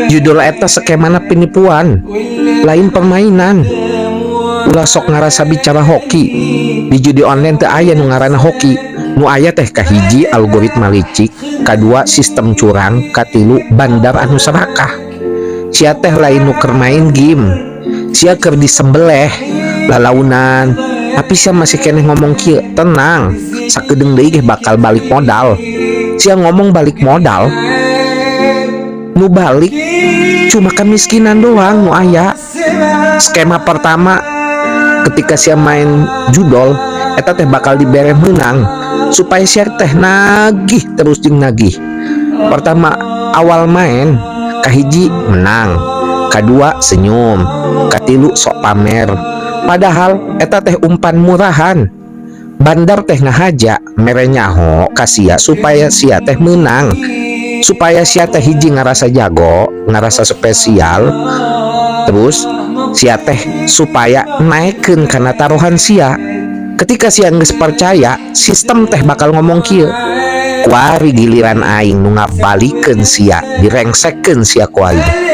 Judol eta skemana penipuan, lain permainan. Ulah sok ngarasa bicara hoki. Di judi online teu aya nu ngaranna hoki. Nu aya teh kahiji, algoritma licik, kadua, sistem curang, katilu, bandar anu serakah. Sia teh lain nu keur main game, sia keur disembeleh lalaunan, tapi sia masih keneh ngomong kieu, "Tenang, sakedeung deui ge bakal balik modal." Sia ngomong balik modal, nu balik cuma kemiskinan doang nu aya. Skema pertama, ketika sia main judol eta teh bakal dibere menang supaya sia teh nagih terus jeung nagih. Pertama, awal main, kahiji menang, kadua senyum, katilu sok pamer. Padahal eta teh umpan murahan. Bandar teh ngahaja mere nyaho ka sia supaya sia teh menang, supaya sia teh, hiji, ngerasa jago, ngerasa spesial, terus sia teh supaya naikkeun kana taruhan sia. Ketika sia geus percaya, sistem teh bakal ngomong kieu, "Kuari giliran aing nu ngabalikeun sia, direngsekeun sia ku aing."